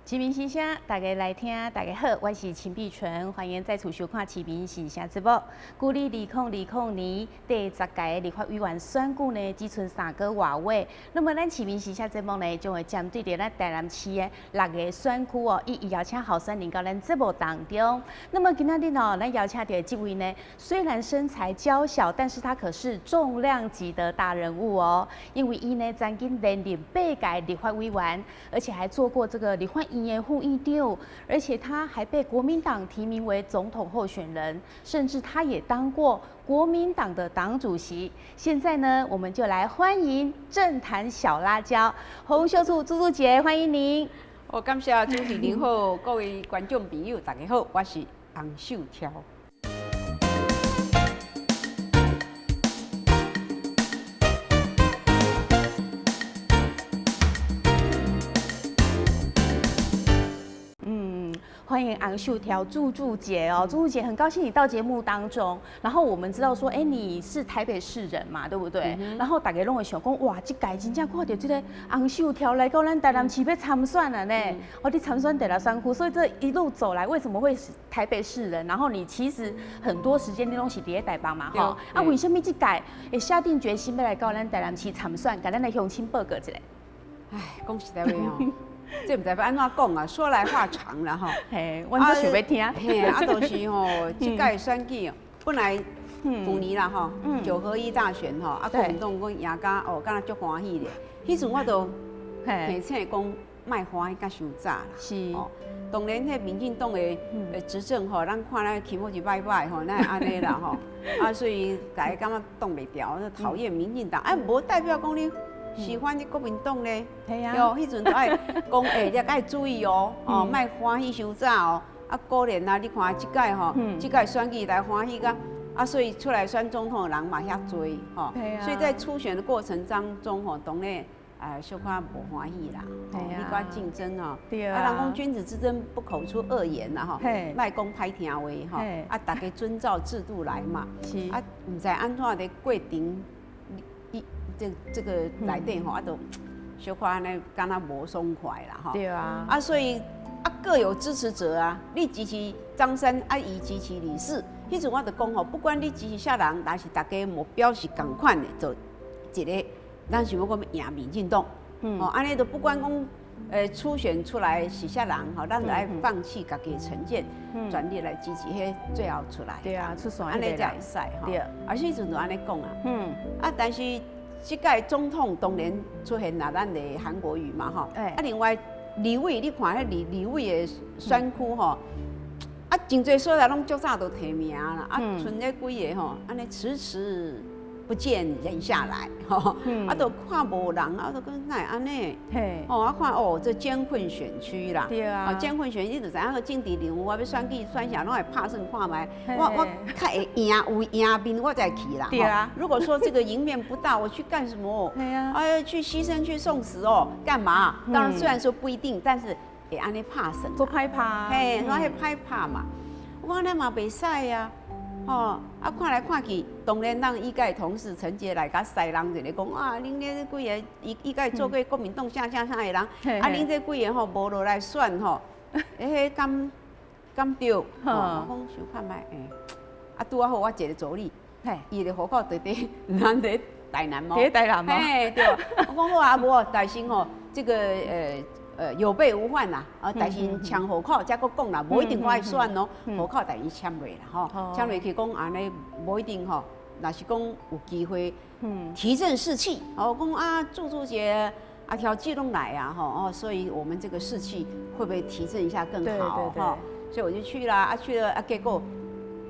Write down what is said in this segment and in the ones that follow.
市民心聲，大家來聽，大家好，我是陳碧純，歡迎再次收看《市民心聲》節目。距離2020年第十屆立法委員選舉呢，只賰3個外月。那麼，咱市民心聲節目呢，將會針對著咱台南市的六个選區哦，一一邀請候選人到咱節目當中。那麼今仔日哦，咱邀請著的這位呢，雖然身材嬌小，但是他可是重量級的大人物哦。因為伊呢，曾經連任八屆立法委員，而且還做過這個立法院的副院長，而且他還被國民黨提名為總統候選人，甚至他也當過國民黨的黨主席。現在呢，我們就來歡迎政壇小辣椒洪秀柱柱柱姐，歡迎您。哦，感謝主持人好，各位觀眾朋友大家好，我是洪秀柱。歡迎洪秀柱柱柱姐哦，柱柱姐很高興你到節目當中。然後我們知道說，哎，你是台北市人嘛，對不對？然後大家攏會想講，哇，這屆真正看著這個洪秀柱來到咱台南市欲參選了呢。哦，你參選第六選區，所以這一路走來，為什麼會是台北市人？然後你其實很多時間你攏是佇咧台北嘛，吼。啊，為什麼這屆會下定決心欲來到咱台南市參選？共咱的鄉親報告一下。唉，講實在話哦。這毋知欲按怎講啊，說來話長啦吼。嘿，阮足想欲聽。嘿，啊，就是吼，這屆選舉本來舊年啦吼，九合一大選吼，啊，國民黨講贏甲哦，敢若足歡喜咧。彼陣我就提醒講，莫歡喜甲傷早啦。當然，彼民進黨的執政吼，咱看咱起碼是䆀䆀吼，哪會按呢啦吼。啊，所以大家感覺擋袂牢，討厭民進黨。啊，無代表講你喜歡你國民黨咧，對，彼陣就愛講，欸，你愛注意哦，哦，莫歡喜傷早哦。啊，果然啊，你看這屆吼，這屆選舉來歡喜甲，啊，所以出來選總統的人嘛遐濟吼，所以在初選的過程當中吼，當然啊，小可無歡喜啦，你講競爭哦，啊，人講君子之爭不口出惡言啦吼，莫講歹聽話吼，啊，大家遵照制度來嘛，啊，毋知按怎佇過程。這個內底吼，啊，都小可按呢，敢若無爽快啦吼。對啊。啊，所以啊，各有支持者啊。你支持張三，啊，伊支持李四。彼陣我就講吼，不管你支持啥人，但是大家目標是仝款的，就一个，咱想欲講欲贏民進黨。哦，按呢就不管講，初選出來是啥人吼，咱就愛放棄家己的成見，全力來支持彼最後出來。對啊，出選按呢才會使吼。對。啊，彼陣就按呢講啊。啊，但是。這屆總統當然出現啦，咱的韓國瑜嘛吼。啊，另外立委，你看彼立委的選區吼，啊，真濟所在攏足早就提名啦，啊，賰彼幾个吼，按呢遲遲不見人下來，吼，啊，都看無人，啊，都講哪會按呢？哦，啊，看哦，這艱困選區啦，對啊，艱困選區，你就知影個政治人物，我欲選舉選啥攏會拍算看覓，我較會贏有贏面，我才去啦。對啊。如果說這個贏面不大，我去幹什麼？對啊。哎，去犧牲去送死哦，幹嘛？當然雖然說不一定，但是會按呢拍算。做歹拍。嘿，我彼歹拍嘛，我按呢嘛袂使啊。哦，啊，看來看去，當然咱醫界同事陳傑來共西人一个講啊，恁這幾个醫界做過國民黨啥啥啥的人，啊，恁這幾个吼無落來選吼，彼敢對？吼，我講想看覓，欸，啊，拄仔好我一个助理，伊的戶口佇佇咱佇台南嘛，佇台南嘛，嘿，對，我講好啊，無大先吼，這個有備無患啦，啊，但是簽戶口才閣講啦，無一定我愛選哦，戶口但伊簽落啦，吼，簽落去講按呢，無一定吼，若是講有機會，提振士氣，哦，講啊，柱柱姐啊，挑戰攏來啊，吼，哦，所以我們這個士氣會不會提振一下更好？吼，所以我就去啦，啊，去了啊，結果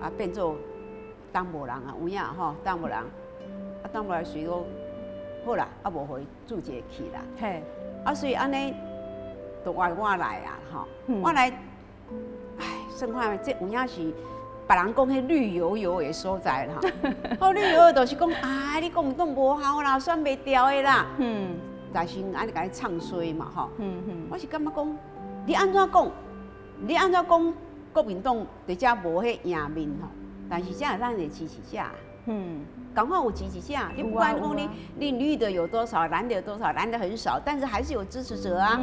啊，變做當無人啊，有影吼，當無人，啊，當無來隨講好啦，啊，無予柱姐去啦，啊，所以按呢。都愛我來啊，吼！我來，唉，算看這有影是別人講彼綠油油的所在啦，吼！綠油油就是講啊，你國民黨無效啦，選袂牢的啦。但是按呢共你唱衰嘛，吼。我是感覺講，你按怎講？你按怎講？國民黨佇遮無彼贏面吼，但是這是咱的支持者。仝款有支持者，你不管講你綠的有多少，藍的有多少，藍的很少，但是還是有支持者啊。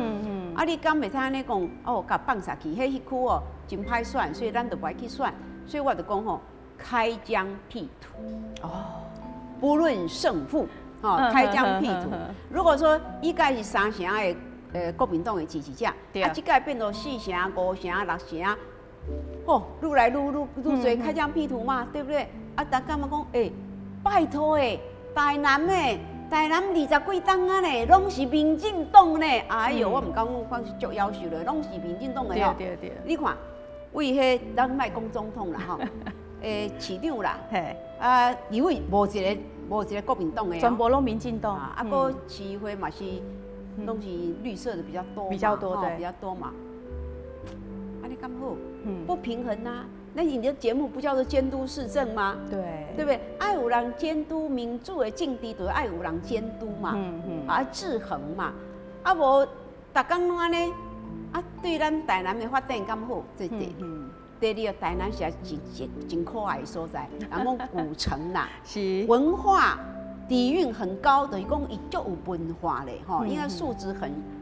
啊，你敢袂使按呢講哦，共放殺去，彼彼區哦真歹選，所以咱就無愛去選。所以我就講吼，開疆闢土。不論勝負，吼，開疆闢土。如果說以屆是三成的國民黨的支持者，啊，這屆變做四成、五成、六成，吼，愈來愈愈愈濟開疆闢土嘛，對不對？啊，大家感覺講，欸，拜託欸，台南欸，台南二十幾冬啊呢，攏是民進黨呢。哎喲，我毋敢講，講是足夭壽咧，攏是民進黨的吼。你看，為彼咱莫講總統啦吼，市長啦，啊，立委無一個國民黨的，全部攏民進黨。啊，閣市議會嘛是，攏是綠色的比較多，比較多，對，比較多嘛。按呢敢好，不平衡啊。那你的節目不叫做監督市政嗎？對，對不對？愛有人監督民主的政治，就愛有人監督嘛，啊制衡嘛，啊無逐工攏按呢，啊對咱台南的發展敢好？這第第二個台南是真真真可愛的所在，人講古城啦，文化底蘊很高，等於講伊足有文化咧，吼，應該素質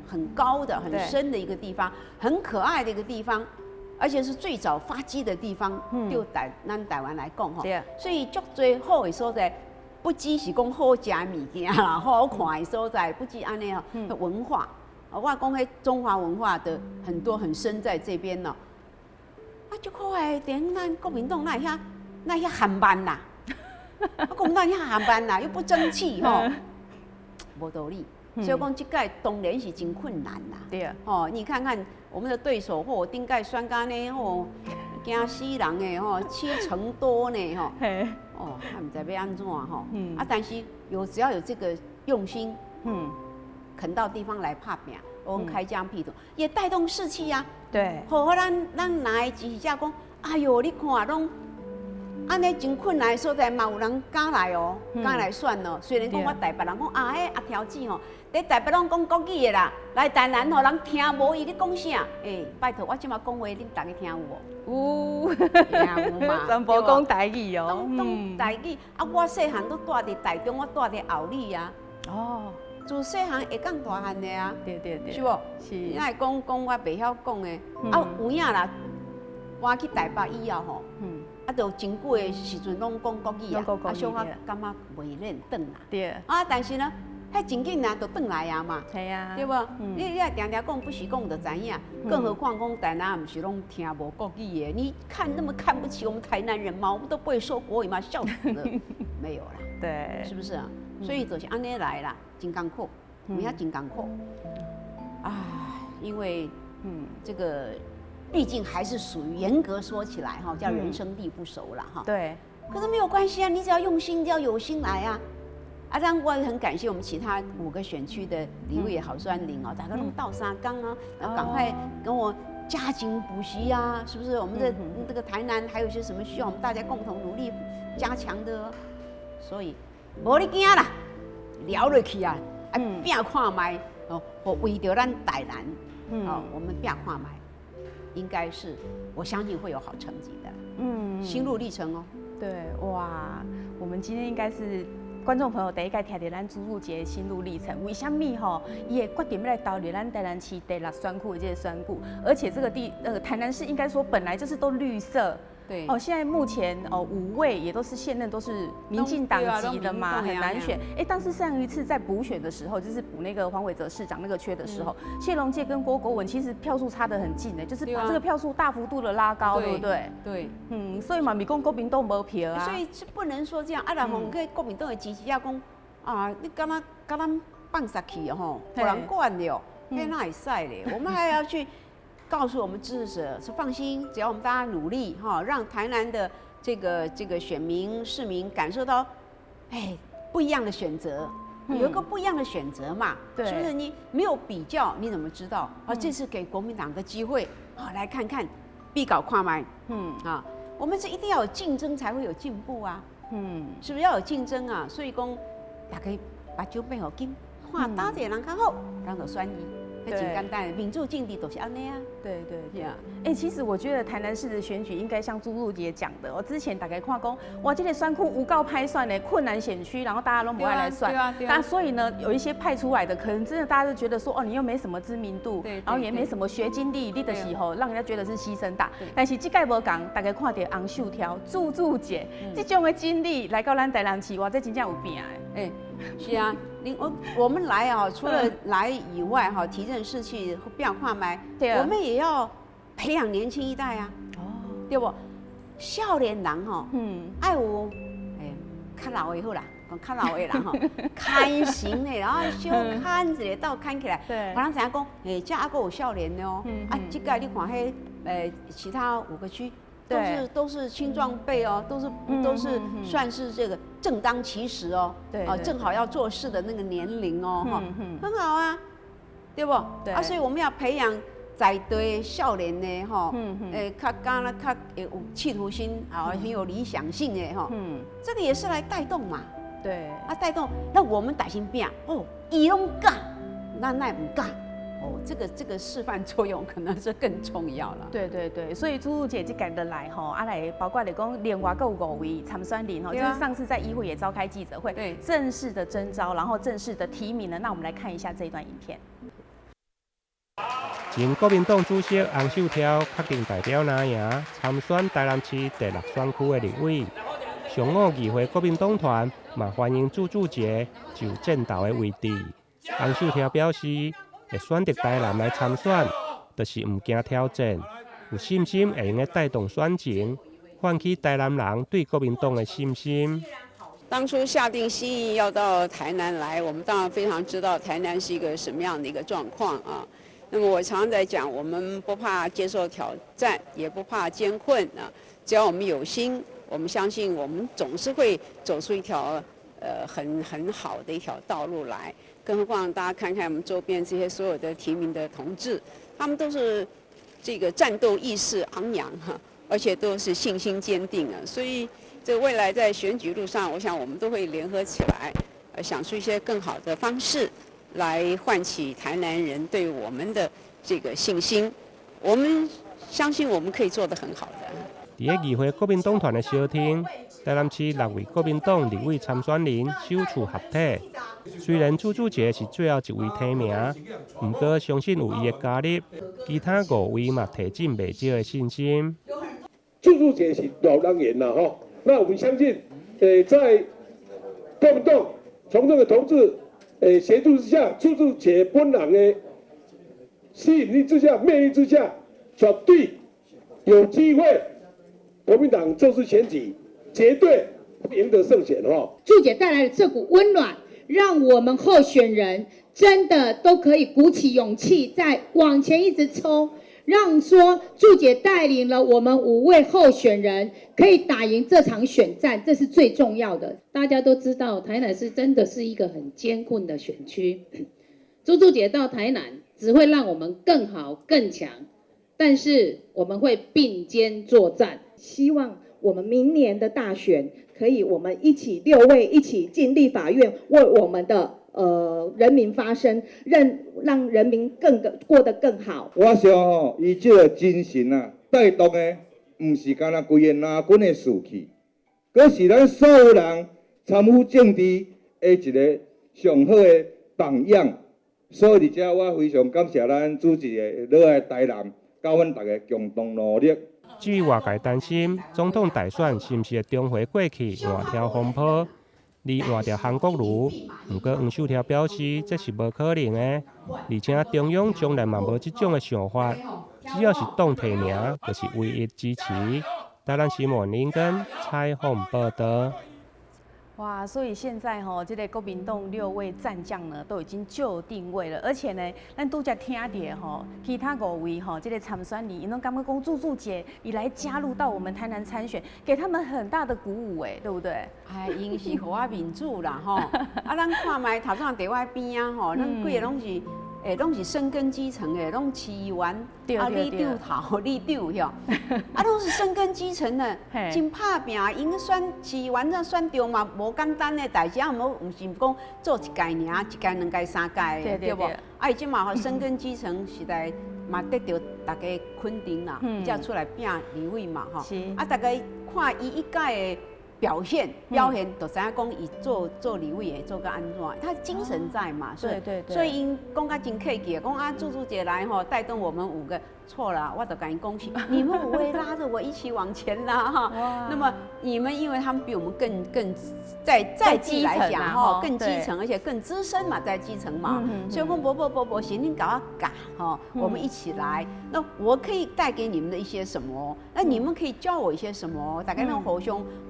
很高的、很深的一個地方，很可愛的一個地方。而且是最早發跡的地方，就咱台灣來講吼，所以足濟好的所在，不只是講好食的物件啦，好看的所在，不止按呢吼，文化，我講彼中華文化的很多很深在這邊咯。啊，足可愛，點咱國民黨哪會遐哪會遐緩慢啦？啊，國民黨遐緩慢啦，又不爭氣吼，無道理。所以講這屆當然是真困難啦。哦，你看看我們的對手，吼，頂屆選甲呢，吼，驚死人的吼，7成多呢，吼。哦，還毋知欲按怎吼。啊，但是有只要有這個用心，肯到地方來拍拚，我們開疆闢土，也帶動士氣呀。予咱來支持者講，哎喲，你看攏按呢真困難的所在，嘛有人敢來哦，敢來選哦。雖然講我台北人講啊，彼阿條子吼，佇台北攏講國語的啦，來台南吼人聽無伊咧講啥。欸，拜託，我這馬講話，恁逐家聽有無？有，聽有嘛？全部講台語哦。攏台語。啊，我細漢都蹛佇台中，我蹛佇后里啊。自細漢會講大漢的啊。是無？是。你若講講我袂曉講的，啊有影啦，搬去台北以後吼。啊，就真久的時陣攏講國語啊，啊，小可感覺袂練轉啦。啊，但是呢，彼真緊啊，就轉來啊嘛。對無？你若定定講不是講就知影，更何況講台南毋是攏聽無國語的。你看那麼看不起我們台南人嗎？我們都不會說國語嗎？笑死了，沒有啦。是不是啊？所以就是按呢來啦，真艱苦，有影真艱苦。啊，因為這個。畢竟還是屬於嚴格說起來哈，叫人生地不熟了哈。可是沒有關係啊，你只要用心，只要有心來啊。啊，當然我也很感謝我們其他五個選區的立委郝酸林哦，大家攏鬥相共啊，趕快跟我加緊補習啊，是不是？我們的這個台南還有些什麼需要我們大家共同努力加強的？所以無你驚啦，撩落去啊，啊拚看覓哦，為著咱台南，哦，我們拚看覓。應該是，我相信會有好成績的。心路歷程哦。對，哇，我們今天應該是觀眾朋友第一擺聽著咱朱鑄姐的心路歷程。為啥物吼，伊會決定欲來投入咱台南市第六選區的這個選舉？而且這個地，台南市應該說本來就是都綠色。哦，現在目前哦五位也都是現任都是民進黨籍的嘛，很難選。哎，但是上一次在補選的時候，就是補那個黃偉哲市長那個缺的時候，謝龍介跟郭國文其實票數差得很近的，就是把這個票數大幅度的拉高，對不對？對。所以嘛，毋講國民黨無票啊。所以是不能說這樣啊，然後去國民黨的支持者講啊，你敢若共咱放殺去吼，無人管了，彼哪會使咧？我們還要去告訴我們支持者說放心，只要我們大家努力哈，讓台南的這個選民市民感受到，哎，不一樣的選擇，有一個不一樣的選擇嘛，是不是？你沒有比較，你怎麼知道？啊，這次給國民黨個機會，啊，來看看，比較看覓，啊，我們是一定要有競爭才會有進步啊，是不是要有競爭啊？所以講，大家目睭閉予緊，看佗一個人較好，咱就選伊。彼真簡單，民主政治就是按呢啊。對對對。欸，其實我覺得台南市的選舉應該像朱柱姐講的，我之前大家看講，哇，這個選區有夠歹選的困難選區，然後大家攏無愛來選。但所以呢，有一些派出來的，可能真的大家都覺得說，哦，你又沒什麼知名度，然後也沒什麼學經歷，你的時候讓人家覺得是犧牲打。但是這屆無仝，大家看著洪秀柱、柱柱姐這種的經歷來到咱台南市，哇，這真正有拼的。欸，是啊，你我們來啊，除了來以外，哈，提振士氣，不要看覓，我們也要培養年輕一代啊，哦，對無？少年人吼，愛有欸，較老的好啦，講較老的人吼，牽繩的，然後小牽一下鬥牽起來，予人知影講，欸，遮猶閣有少年的哦，啊，這屆你看彼，其他五個區。都是青壯輩哦，都是算是這個正當其時哦，啊，正好要做事的那個年齡哦，哈，很好啊，對不？啊，所以我們要培養在地少年的吼，欸，較敢若較有企圖心，啊，很有理想性的吼，這個也是來帶動嘛，啊，帶動，那我們擔心變哦，伊攏敢，咱哪會毋敢？哦，這個示範作用可能是更重要了。對對對，所以朱柱姐這屆的來吼，啊來包括來講，另外閣有五位參選人吼，就是上次在議會也召開記者會，正式的徵召，然後正式的提名了。那我們來看一下這一段影片。前國民黨主席洪秀柱確定代表藍營參選台南市第六選區的立委。上午議會國民黨團嘛歡迎朱柱姐就戰鬥的位置。洪秀柱表示，會選擇台南來參選，就是毋驚挑戰，有信心會用得帶動選情，喚起台南人對國民黨的信心。當初下定心意要到台南來，我們當然非常知道台南是一個什麼樣的一個狀況啊。那麼我常常在講，我們不怕接受挑戰，也不怕艱困啊。只要我們有心，我們相信我們總是會走出一條很好的一條道路來。更何況大家看看我們周邊這些所有的提名的同志，他們都是這個戰鬥意識昂揚哈，而且都是信心堅定啊。所以這未來在選舉路上，我想我們都會聯合起來，想出一些更好的方式，來喚起台南人對我們的這個信心。我們相信我們可以做得很好的。佇咧議會國民黨團的相聽，台南市六位國民黨立委參選人首次合體。雖然朱柱杰是最後一位提名，毋過相信有伊的加入，其他五位嘛提振袂少的信心。朱柱杰是老黨員啦，吼，那我們相信，在國民黨從這個同志協助之下，朱柱杰本人的吸引力之下、魅力之下，絕對有機會。國民黨這次選舉絕對贏得勝選哦。柱姐帶來的這股溫暖，讓我們候選人真的都可以鼓起勇氣再往前一直衝，讓說柱姐帶領了我們五位候選人可以打贏這場選戰，這是最重要的。大家都知道，台南是真的是一個很艱困的選區。朱柱姐到台南只會讓我們更好更強，但是我們會並肩作戰。希望我們明年的大選可以我們一起六位一起進立法院，為我們的人民發聲，讓人民更過得更好。我想吼，伊這個精神啊，帶動的毋是干焦規个藍軍的士氣，閣是咱所有人參與政治的一個上好的榜樣。所以佇遮我非常感謝咱主席的落來台南，佮阮大家共同努力。至於外界擔心總統大選是毋是會重回過去換柱風波，而換掉韓國瑜，毋過黃秀柱表示這是無可能的，而且中央從來嘛無這種的想法，只要是黨提名，就是唯一支持。台南新聞林根採訪報道。哇，所以現在吼，這個國民黨六位戰將呢，都已經就定位了，而且呢，咱拄才聽著吼，其他五位吼，這個參選人，𪜶攏感覺講柱柱姐，你來加入到我們台南參選，給他們很大的鼓舞，哎，對不對？哎，𪜶是予我面子啦，吼，啊，咱看覓頭先佇我邊仔吼，咱幾個攏是欸，攏是深耕基層的，攏市議員啊，里長頭、里長遐，啊，攏是深耕基層的，真拍拚。𪜶選市議員這選著嘛，無簡單的代誌，啊，毋是講做一屆爾，一屆、兩屆、三屆，對無？啊，伊這馬吼深耕基層，實在嘛得著大家肯定啦，才出來拼立委嘛，吼。啊，大家看伊一屆的表現，就知影講伊做立委會做甲按怎，他精神在嘛，所以所以𪜶講甲真客氣，講啊，柱柱姐來吼，帶動我們五個，錯了，我就共𪜶講是你們五位拉着我一起往前啦，哈。那麼你們因為他們比我們更在地來講哈，更基層，而且更資深嘛，在基層嘛，所以講無無無無，是恁共我教吼，我們一起來。那我可以帶給你們的一些什麼？那你們可以教我一些什麼？大家攏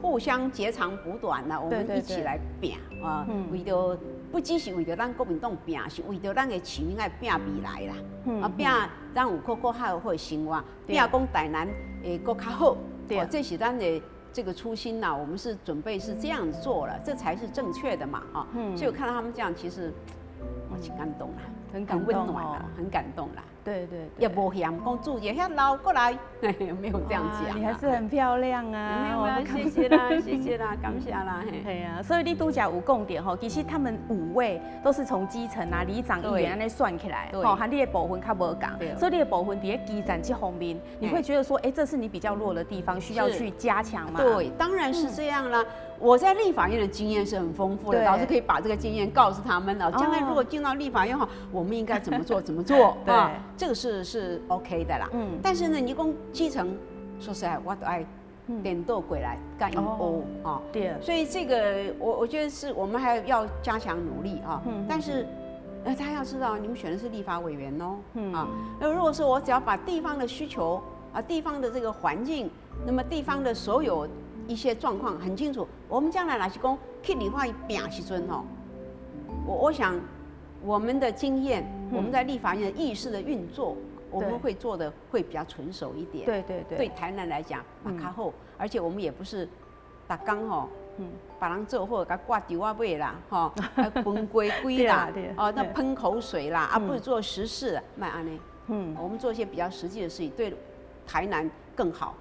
互相截長補短啦，我們一起來拚啊！為著不只是為著咱國民黨拚，是為著咱的市民愛拚未來啦。啊，拚咱有閣較好的生活，拚講台南會閣較好。對，這是咱的這個初心吶。我們是準備是這樣做了，這才是正確的嘛。啊，所以我看到他們這樣，其實我真感動啦，很感動，溫暖啦，很感動啦。也無嫌講柱姐遐老過來，沒有這樣講。你還是很漂亮啊！沒有沒有，謝謝啦，謝謝啦，感謝啦。對啊，所以你拄才有講著吼，其實他們五位都是從基層啊、里長、議員按呢選起來，吼，和你的部分較無仝，所以你的部分佇咧基層這方面，你會覺得說，哎，這是你比較弱的地方，需要去加強嗎？對，當然是這樣啦。我在立法院的經驗是很豐富的，老師可以把這個經驗告訴他們了。將來如果進到立法院哈，我們應該怎麼做？怎麼做？對，這個是 OK 的啦。但是呢，你講基層，說實在，我都愛顛倒過來共𪜶學啊。所以這個我覺得是我們還要加強努力啊。但是，大家要知道，你們選的是立法委員哦。啊，那如果說我只要把地方的需求啊，地方的這個環境，那麼地方的所有一些狀況很清楚，我們將來若是講去立法院拚時陣吼，我想我們的經驗，我們在立法院的議事的運作，我們會做的會比較純熟一點。對台南來講，嘛較好，而且我們也不是逐工吼，別人做好，共掛吊仔尾啦，吼，分規規啦，哦，那噴口水啦，啊，不是做實事，莫按呢。我們做一些比較實際的事情，對台南更好。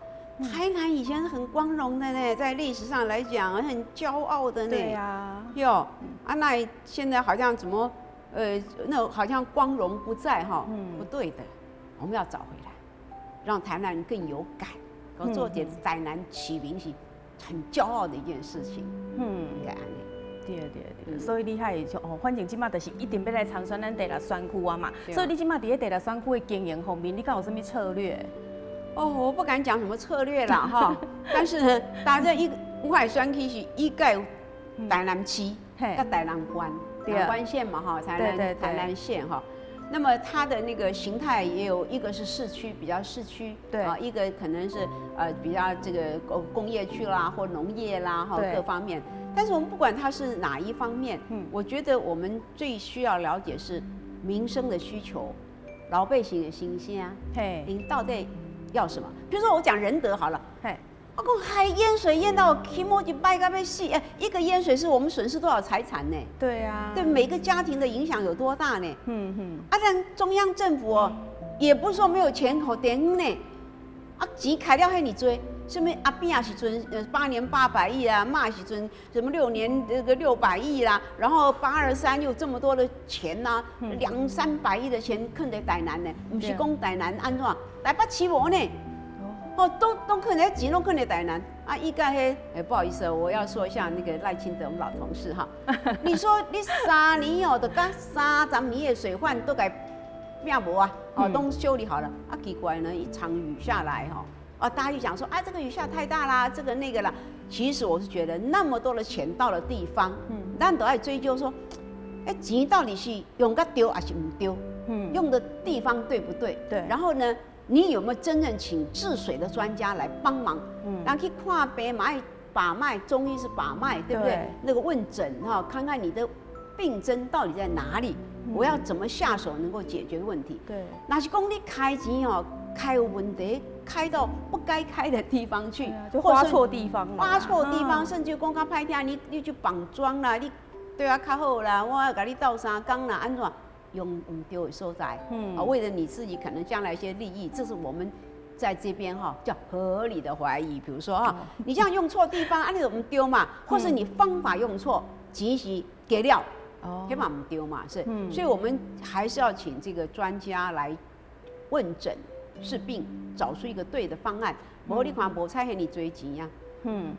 台南以前是很光榮的呢，在歷史上來講很驕傲的呢。對呀。喲，啊，那現在好像怎麼，那好像光榮不再哈，不對的，我們要找回來，讓台南人更有感。做點台南市民是很驕傲的一件事情。應該按呢。對對對，所以你還就哦，反正這馬就是一定欲來參選咱第六選區啊嘛。所以你這馬佇咧第六選區的經營方面，你敢有啥物策略？哦，我不敢講什麼策略啦，哈。但是呢，大家一我的選區是一概台南市佮台南縣，南關縣嘛，哈，台南縣哈。那麼它的那個形態也有一個是市區，比較市區，啊，一個可能是比較這個工業區啦，或農業啦，哈，各方面。但是我們不管它是哪一方面，我覺得我們最需要了解是民生的需求，老百姓的心聲，𪜶到底要什麼？比如說我講仁德好了，我講還淹水淹到気持ち歹甲欲死，哎，一個淹水是我們損失多少財產呢？對啊，對每個家庭的影響有多大呢？啊，但中央政府哦，也不是說沒有錢予地方呢，啊，錢開了遐爾濟，什麼阿扁時陣8年800億啊，馬時陣什麼6年這個600億啦，然後823又這麼多的錢吶，兩三百億的錢囥佇台南呢，毋是講台南按怎，台北市無呢。哦，都可能錢攏囥佇台南啊！伊共彼，哎，不好意思，我要說一下那個賴清德，我們老同事哈。你說你3年哦，就共30年的水患都共拚無啊？哦，都修理好了啊？奇怪呢，一場雨下來哈，啊，大家就講說啊，這個雨下太大啦，這個那個啦。其實我是覺得那麼多的錢到了地方，咱都愛追究說，哎，錢到底是用甲對還是毋對？用的地方對不對？然後呢？你有沒有真正請治水的專家來幫忙？然後去看病嘛，把脈，中醫是把脈，對不對？那個問診哈，看看你的病症到底在哪裡，我要怎麼下手能夠解決問題？若是講你開錢哦，開有問題，開到不該開的地方去，就花錯地方，花錯地方，甚至講較歹聽，你去綁樁啦，你對我較好啦，我共你鬥相共啦，按怎？用毋對的所在，啊，為了你自己可能將來一些利益，這是我們在這邊哈叫合理的懷疑。比如說啊，你這樣用錯地方，啊，你就毋對嘛，或是你方法用錯，錢是給了，彼嘛毋對嘛，是，所以我們還是要請這個專家來問診治病，找出一個對的方案。無你看無彩彼爾濟錢呀，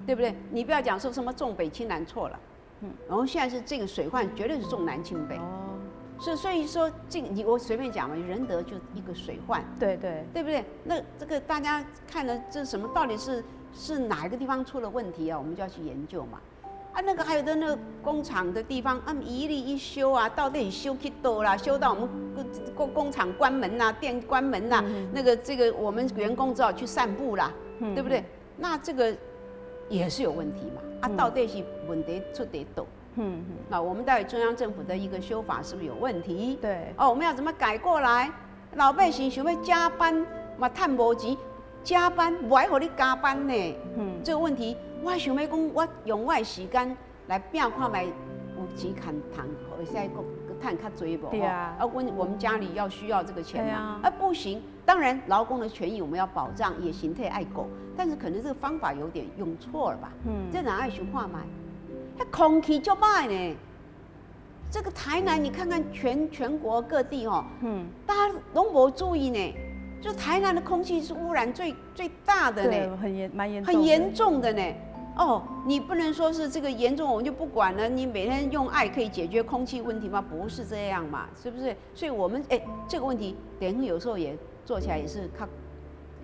對不對？你不要講說什麼重北輕南錯了，然後現在是這個水患絕對是重南輕北。是，所以說這個你我隨便講嘛，仁德就一個水患，對不對？那這個大家看了這什麼到底是哪一個地方出了問題啊？我們就要去研究嘛。啊，那個還有的那個工廠的地方，啊，一例一修啊，到底修去佗啦，修到我們工廠關門吶，店關門吶，那個這個我們員工只好去散步啦，對不對？那這個也是有問題嘛。啊，到底是問題出佇佗？那我們到底中央政府的一個修法是不是有問題？哦，我們要怎麼改過來？老百姓想欲加班嘛，趁無錢，加班無愛予你加班呢。這個問題，我想欲講，我用我的時間來拼看覓有錢趁趁，會使閣趁較濟無？啊，我們家裡要需要這個錢嘛？啊，不行。當然，勞工的權益我們要保障，也形態愛顧，但是可能這個方法有點用錯了吧？這哪愛想看覓？彼空氣足歹呢。這個台南，你看看全國各地哦，大家攏無注意呢。就台南的空氣是污染最最大的呢，很嚴，蠻嚴，很嚴重的呢。哦，你不能說是這個嚴重，我們就不管了。你每天用愛可以解決空氣問題嗎？不是這樣嘛，是不是？所以我們哎，這個問題，等於有時候也做起來也是較，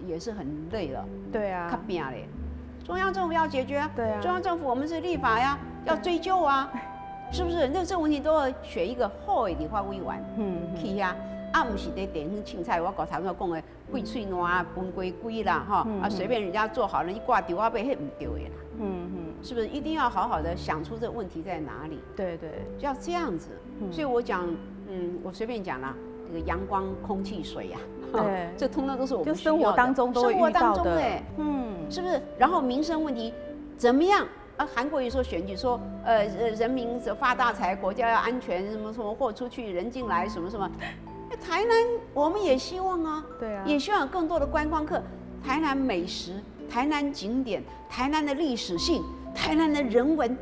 也是很累了。較拼咧。中央政府要解決啊。中央政府我們是立法呀，要追究啊，是不是？那這個問題都要選一個好的立法委員，去遐。啊，毋是佇地方凊彩，我剛頭先講的廢喙瀾分歸歸啦，吼，啊，隨便人家做好了，一掛吊仔尾，彼毋對的啦。是不是一定要好好的想出這個問題在哪裡？就要這樣子。所以我講，我隨便講啦，這個陽光、空氣、水呀，這通通都是我們生活當中都生活當中的，是不是？然後民生問題怎麼樣？啊，韓國瑜說選舉說，人民發大財，國家要安全，什麼什麼貨出去人進來，什麼什麼。台南我們也希望啊，也希望有更多的觀光客。台南美食、台南景點、台南的歷史性、台南的人文，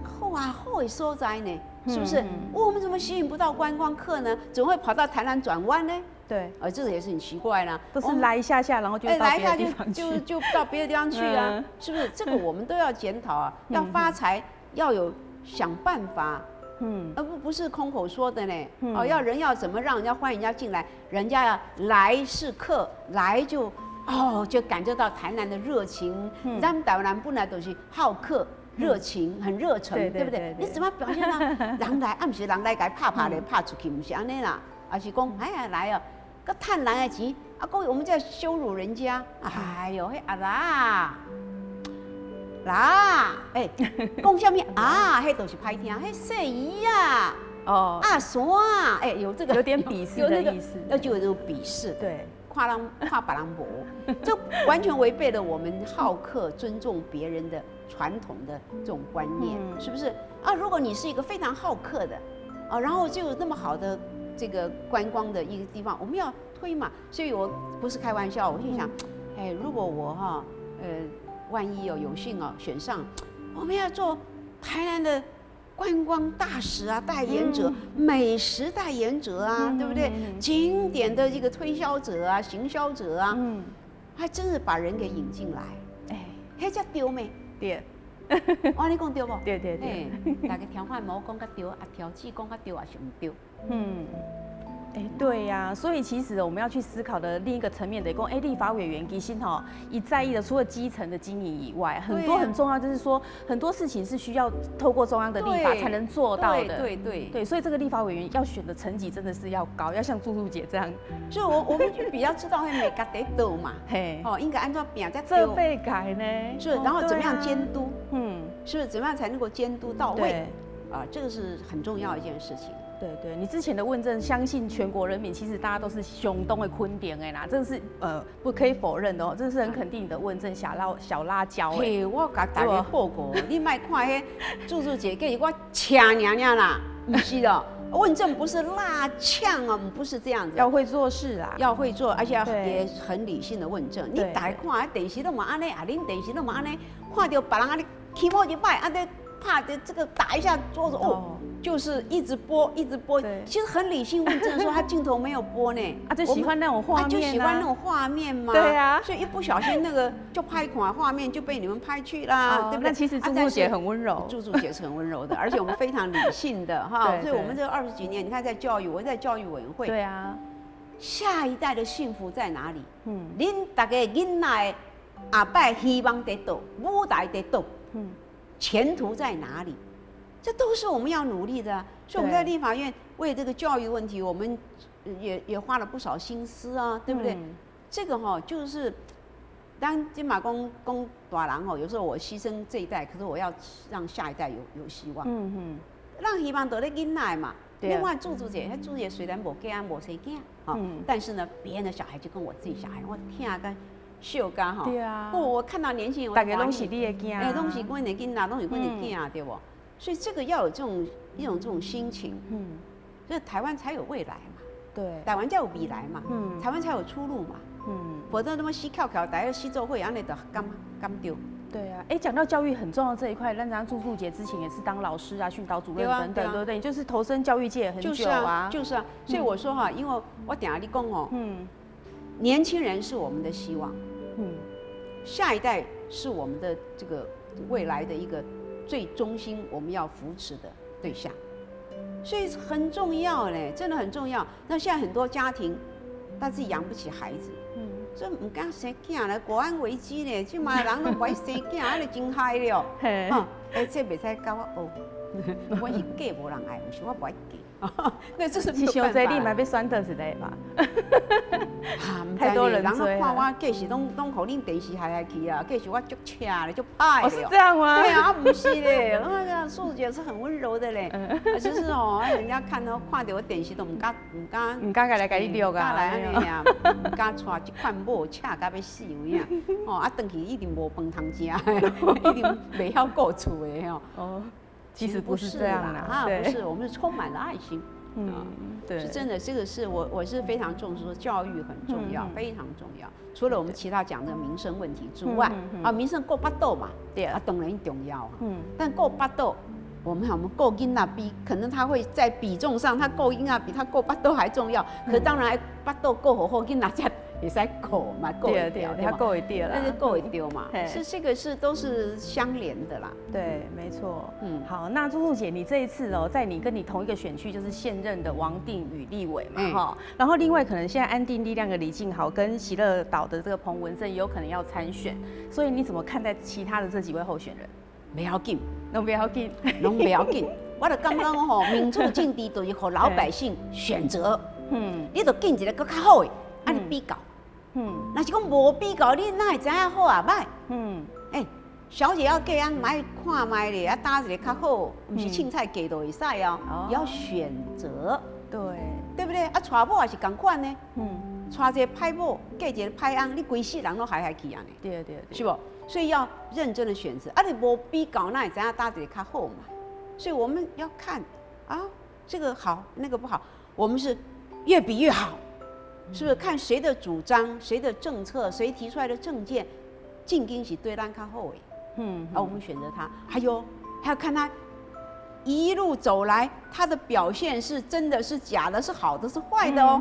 好啊好的所在呢，是不是？我們怎麼吸引不到觀光客呢？怎麼會跑到台南轉彎呢？啊，這個也是很奇怪啦。都是來一下下，然後就到別的地方去，就到別的地方去啊，是不是？這個我們都要檢討啊，要發財要有想辦法。而不是空口說的呢。哦，要人要怎麼讓人家歡迎人家進來？人家要來是客，來就哦就感覺到台南的熱情。咱台灣本來都是好客、熱情、很熱誠，對不對？你怎麼表現到人來？啊，毋是人來共拍拍咧，拍出去，毋是按呢啦，而是講哎呀來哦，閣趁人的錢，啊，講我們在羞辱人家。哎喲，彼阿啦。啦，欸，講啥物啊？彼都是歹聽，彼細姨啊，哦，阿山啊，欸，有這個有點鄙視的意思，那就有這種鄙視，看人看別人無，這完全違背了我們好客、尊重別人的傳統的這種觀念，是不是？啊，如果你是一個非常好客的，啊，然後就有那麼好的這個觀光的一個地方，我們要推嘛。所以我不是開玩笑，我就想，哎，如果我哈，萬一有幸哦選上，我們要做台南的觀光大使啊，代言者、美食代言者啊，對不對？景點的一個推銷者啊，行銷者啊，還真是把人給引進來。哎，彼才對咩？對。我按呢講對無？對對對。大家聽看無講較對，啊，調子講較對，抑是毋對？哎，對呀，所以其實我們要去思考的另一個層面的，講，哎，立法委員其實吼，伊在意的除了基層的經營以外，很多很重要就是說，很多事情是需要透過中央的立法才能做到的。對，所以這個立法委員要選的層級真的是要高，要像朱朱姐這樣。所以我們就比較知道彼眉角佇佗嘛，哦，應該按怎拼才對。這被改呢？是，然後怎麼樣監督？是不是怎麼樣才能夠監督到位？啊，這個是很重要一件事情。對對，你之前的問政，相信全國人民其實大家都是相當的肯定的啦，這個是不可以否認的哦，這是很肯定的問政小辣小辣椒。嘿，我共大家報告，你莫看彼朱朱姐，計我車爾爾啦，毋是咯，問政不是辣嗆啊，不是這樣子。要會做事啊，要會做，而且也很理性的問政。你大家看，電視攏嘛按呢，啊，恁電視攏嘛按呢，看著別人按呢起毛一擺，按呢拍的這個打一下桌子哦，就是一直播，一直播。其實很理性問政，說他鏡頭沒有播呢。啊，就喜歡那種畫面，就喜歡那種畫面嘛。對啊，所以一不小心那個就拍垮畫面就被你們拍去啦，對不對？那其實柱柱姐很溫柔，柱柱姐是很溫柔的，而且我們非常理性的哈。所以我們這20幾年，你看在教育，我在教育委員會。下一代的幸福在哪裡？恁大家囡仔的下擺希望佇佗，舞台佇佗，前途在哪裡？這都是我們要努力的啊。所以我們在立法院為這個教育問題，我們也花了不少心思啊，對不對？這個哈就是當金馬公公大人吼，有時候我犧牲這一代，可是我要讓下一代有希望。讓希望佇咧囡仔嘛。另外，柱柱姐，柱姐雖然無囝無生囝，但是呢，別人的小孩就跟我自己小孩，我疼甲惜甲吼。不，我看到年輕人，大家攏是你的囝，哎，攏是阮的囡仔，攏是阮的囝，對無？所以這個要有這種心情，所以台灣才有未來嘛。台灣才有未來嘛。台灣才有出路嘛。否則那麼死翹翹，大家死做伙，按呢就敢敢對。對啊，哎，講到教育很重要這一塊，咱柱柱姐之前也是當老師啊、訓導主任等等，對不對？你就是投身教育界很久啊。就是啊，所以我說哈，因為我等下你講哦，年輕人是我們的希望，下一代是我們的這個未來的一個最中心我們要扶持的對象，所以很重要嘞，真的很重要。那現在很多家庭他自己養不起孩子。所以毋敢生囝咧，國安危機咧，這馬人攏無愛生囝，按呢真害了。哈，欸，這袂使共我學，我是嫁無人愛，毋是我無愛嫁。那這是沒有辦法。你嘛欲選倒一个吧？太多人追。人看我計是攏予恁電視害害去啊，計是我足赤咧，足歹。哦，是這樣嗎？對啊，毋是咧，那個素姐是很溫柔的咧，就是哦，人家看到看著我電視都毋敢毋敢毋敢來共你錄啊，敢來按呢爾，毋敢娶這款某，赤甲欲死有影。哦，啊，轉去一定無飯通食，一定袂曉顧厝的吼。哦，其實不是這樣啦，啊，不是，我們是充滿了愛心。嗯，對，是真的，這個是我是非常重視，說教育很重要，非常重要。除了我們其他講的民生問題之外，啊，民生顧腹肚嘛，對啊，當然重要。但顧腹肚，我們顧囡仔比，可能他會在比重上，他顧囡仔比他顧腹肚還重要。可當然，腹肚顧好好，囡仔才會使顧嘛，顧會著，他顧會著啦，那是顧會著嘛。是這個是都是相連的啦。對，沒錯。嗯，好，那柱柱姐，你這一次哦，在你跟你同一個選區，就是現任的王定宇立委嘛，哈。然後另外可能現在安定力量的李進豪跟喜樂島的這個彭文正有可能要參選，所以你怎麼看待其他的這幾位候選人？袂要緊，攏袂要緊，攏袂要緊。我就感覺吼，民主政治就是予老百姓選擇。你就揀一個閣較好的，按呢比較。若是講無比較，你哪會知影好抑䆀？欸，小姐要嫁翁，嘛愛看覓咧，啊，佗一個較好，毋是凊彩嫁就會使哦，要選擇。對，對不對？啊，娶某也是仝款呢。娶一個歹某，嫁一個歹翁，你規世人攏害害去按呢。對對對。是無？所以要認真的選擇。啊，你無比較，哪會知影佗一個較好嘛？所以我們要看啊，這個好，那個不好，我們是越比越好。是不是看誰的主張、誰的政策、誰提出來的政見，進京是對咱較好的？而我們選擇他。還有還要看他一路走來，他的表現是真的是假的，是好的是壞的哦。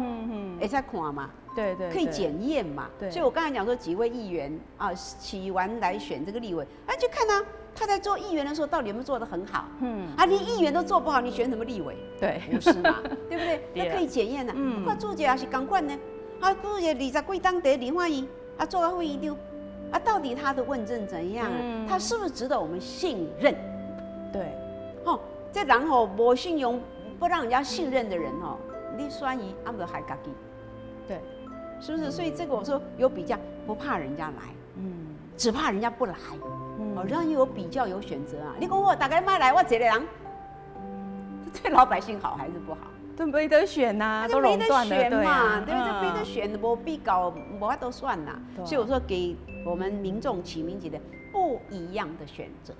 會使看嘛？對對，可以檢驗嘛？對。所以我剛才講說幾位議員啊，起完來選這個立委，啊，就看他他在做議員的時候到底有沒有做得很好。啊，你議員都做不好，你選什麼立委？對，不是嘛？對不對？那可以檢驗的。看柱姐也是仝款呢。啊，柱姐二十幾冬佇立法院，啊，做到副院長，啊，到底他的問政怎樣？他是不是值得我們信任？對。吼，這人吼無信用，不讓人家信任的人吼，你選伊，啊，毋就害家己。對。是不是？所以這個我說有比較，不怕人家來，只怕人家不來。哦，讓有比較有選擇啊！你講我大家莫來，我一個人，對老百姓好還是不好？都沒得選吶，都壟斷了，對嘛？對，這沒得選，無比較，無法度選吶。所以我說，給我們民眾啟明節的不一樣的選擇。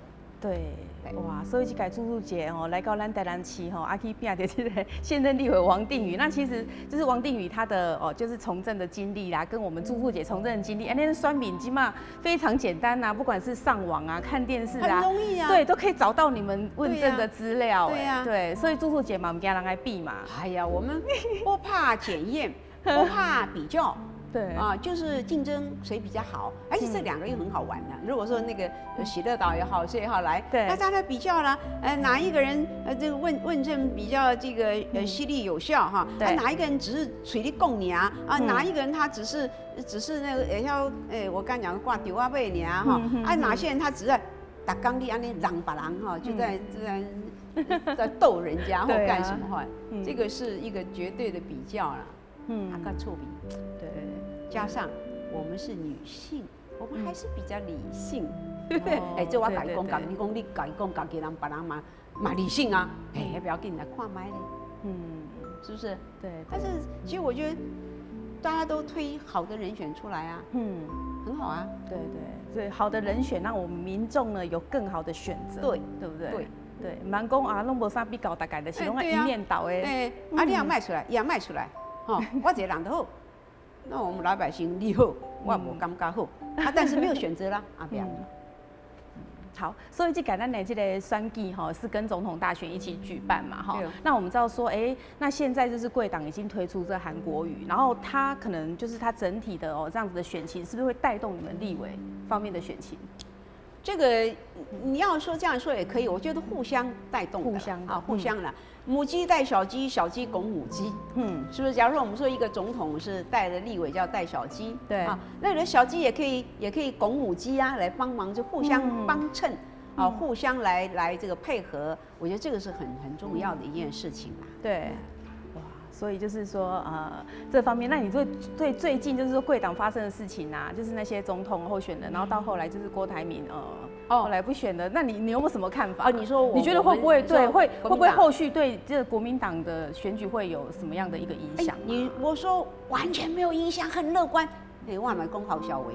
對，哇，所以這屆朱朱姐哦，來到咱台南市吼，啊去拚著這個現任立委王定宇，那其實就是王定宇他的哦，就是從政的經歷啦，跟我們朱朱姐從政的經歷，哎，那選民這馬非常簡單吶，不管是上網啊、看電視啊，很容易啊，對，都可以找到你們問政的資料，對啊，對，所以朱朱姐嘛，毋驚人來比嘛。哎呀，我們不怕檢驗，不怕比較。啊，就是競爭誰比較好，而且這兩個又很好玩的。如果說那個喜樂島也好，誰也好來，大家來比較了，哪一個人這個問政比較這個犀利有效哈？哪一個人只是嘴裡講爾啊？哪一個人他只是那個會曉我剛講掛丟仔尾爾哈？啊，哪些人他只是逐工咧按呢弄別人哈，就在逗人家或幹什麼哈？這個是一個絕對的比較啦，啊較趣味，加上我們是女性，我們還是比較理性。哎，這我共你講，你講你共伊講，家己人別人嘛嘛理性啊。哎，不要緊，來看覓咧。是不是？對。但是其實我覺得大家都推好的人選出來啊。很好啊。對對對，好的人選讓我們民眾呢有更好的選擇。對不對？對。對，毋通講啊，攏無啥比較，大概就是攏一面倒的。哎，啊，你也賣出來，伊也賣出來，吼，我一個人就好。那我們老百姓你好，我無感覺好，啊，但是沒有選擇啦，啊，不要。好，所以這屆咱的這個選舉哈是跟總統大選一起舉辦嘛哈。那我們知道說，哎，那現在就是貴黨已經推出這韓國瑜，然後他可能就是他整體的哦這樣子的選情，是不是會帶動你們立委方面的選情？這個你要說這樣說也可以，我覺得互相帶動，互相啊，互相啦。母雞帶小雞，小雞拱母雞，是不是？假如說我們說一個總統是帶的立委叫帶小雞，啊，那有的小雞也可以拱母雞啊，來幫忙，就互相幫襯，啊，互相來這個配合，我覺得這個是很重要的一件事情啦。對，哇，所以就是說這方面，那你對最近就是說貴黨發生的事情啊，就是那些總統候選人，然後到後來就是郭台銘，後來不選了，那你有沒有什麼看法？啊，你說我，你覺得會不會對會不會後續對這個國民黨的選舉會有什麼樣的一個影響？你我說完全沒有影響，很樂觀。哎，我嘛講好笑話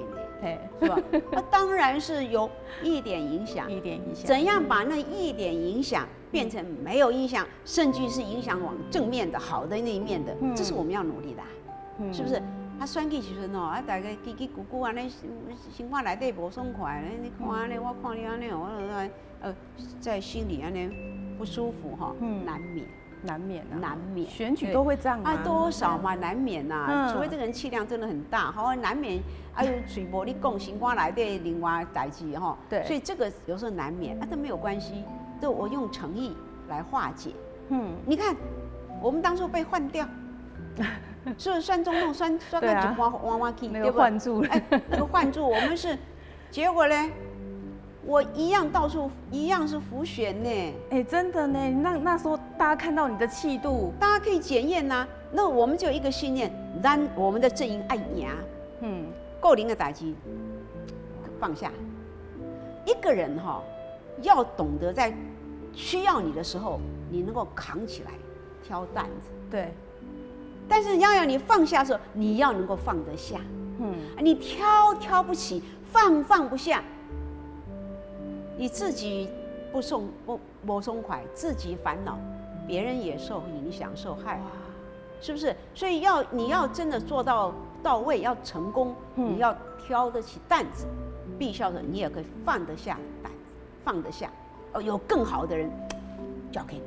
呢，是吧？那當然是有一點影響，一點影響。怎樣把那一點影響變成沒有影響，甚至是影響往正面的好的那一面的，這是我們要努力的，是不是？啊，選舉時陣吼，啊，大家嘰嘰咕咕按呢，心肝內底無爽快，你看按呢，我看你按呢，我在心裡按呢不舒服哈，難免，難免，難免，選舉都會這樣啊，多少嘛，難免吶，除非這個人氣量真的很大，好難免，哎呦，喙無咧講，心肝內底另外代誌吼，所以這個有時候難免，啊，這沒有關係，這我用誠意來化解。你看，我們當初被換掉。是不是選總統選選到一半換換去，對不？換柱，哎，那個換柱，我們是，結果呢，我一樣到處一樣是輔選呢。哎，真的呢，那時候大家看到你的氣度，大家可以檢驗吶。那我們就有一個信念，咱我們的陣營愛贏，個人的代誌放下。一個人哈，要懂得在需要你的時候，你能夠扛起來，挑擔子。但是要你放下的時候，你要能夠放得下。你挑不起，放不下，你自己不鬆快，自己煩惱，別人也受影響受害，是不是？所以你要真的做到到位，要成功，你要挑得起擔子，必須要的，你也可以放得下擔子，放得下。哦，有更好的人交給你。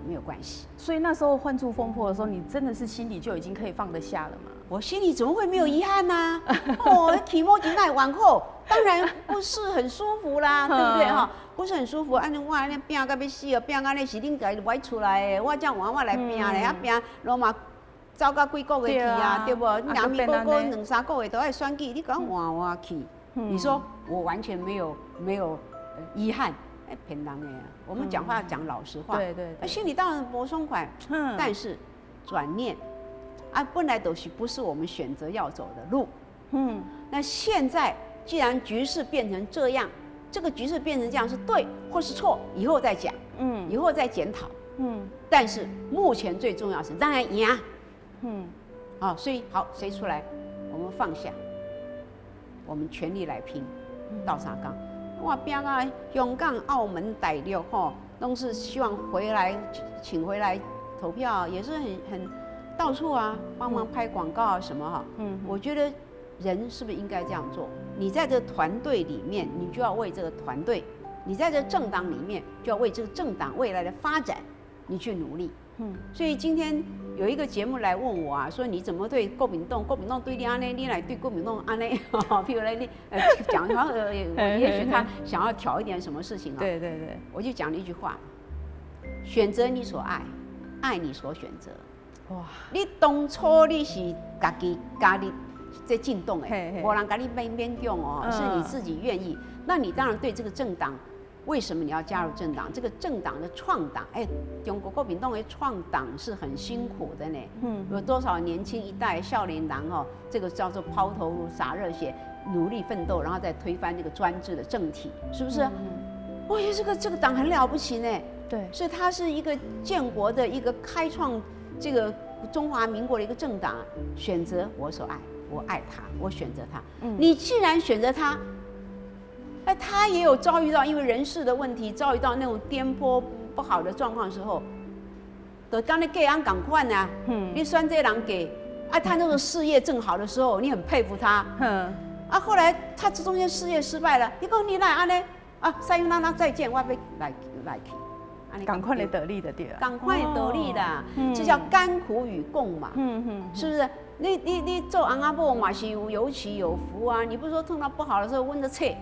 沒有關係，所以那時候換柱風波的時候，你真的是心裡就已經可以放得下了嗎？我心裡怎麼會沒有遺憾呢？哦，起毛真愛往後，當然不是很舒服啦，對不對哈？不是很舒服，按呢我按呢拚甲欲死哦，拚按呢是恁家己歪出來的，我這樣換我來拚咧，啊拚，攏嘛走到幾個月去啊，對無？兩面個個兩三個月都愛選舉，你講換換去，你說我完全沒有遺憾。哎，騙人的，我們講話要講老實話。對。心裡當然無爽快，但是轉念，啊，本來都是不是我們選擇要走的路。那現在既然局勢變成這樣，這個局勢變成這樣是對或是錯，以後再講。以後再檢討。但是目前最重要是當然贏。好，所以好，誰出來，我們放下，我們全力來拼，鬥相共。我拼啊，香港、澳門、大陸吼，攏是希望回來請回來投票，也是很到處啊，幫忙拍廣告啊什麼哈。我覺得人是不是應該這樣做？你在這個團隊裡面，你就要為這個團隊；你在這政黨裡面，就要為這個政黨未來的發展，你去努力。所以今天有一個節目來問我啊，說你怎麼對國民黨？國民黨對你按呢，你來對國民黨按呢？譬如來你講，也許他想要挑一點什麼事情啊？我就講了一句話：選擇你所愛，愛你所選擇。哇！你當初你是家己加入這政黨的，無人共你勉勉強哦，是你自己願意。那你當然對這個政黨。為什麼你要加入政黨？這個政黨的創黨，哎，中國國民黨的創黨是很辛苦的呢。有多少年輕一代少年郎哦，這個叫做拋頭顱灑熱血，努力奮鬥，然後再推翻這個專制的政體，是不是？我覺得這個黨很了不起呢。所以它是一個建國的一個開創這個中華民國的一個政黨，選擇我所愛，我愛他，我選擇他。你既然選擇他。哎，他也有遭遇到因為人事的問題，遭遇到那種顛簸不好的狀況時候，就跟你嫁人仝款啊。你選這人嫁，啊，他那個事業正好的時候，你很佩服他。啊，後來他這中間事業失敗了，你講你哪按呢？啊，さよなら再見，我欲來來去。仝款的道理的對。仝款的道理啦，這叫甘苦與共嘛。是不是？你做翁仔某嘛是有有起有伏啊，你不是說碰到不好的時候阮著切。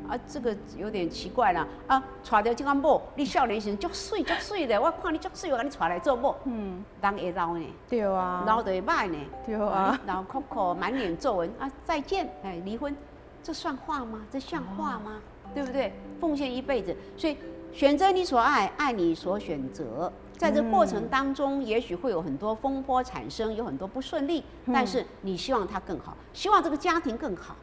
啊，這個有點奇怪啦！啊，娶著這款某，你少年時足媠足媠的，我看你足媠，我共你娶來做某。人會老呢。老就會䆀呢。老摳摳，滿臉皺紋啊！再見，哎，離婚，這算話嗎？這像話嗎？對不對？奉獻一輩子，所以選擇你所愛，愛你所選擇。在這過程當中，也許會有很多風波產生，有很多不順利，但是你希望他更好，希望這個家庭更好。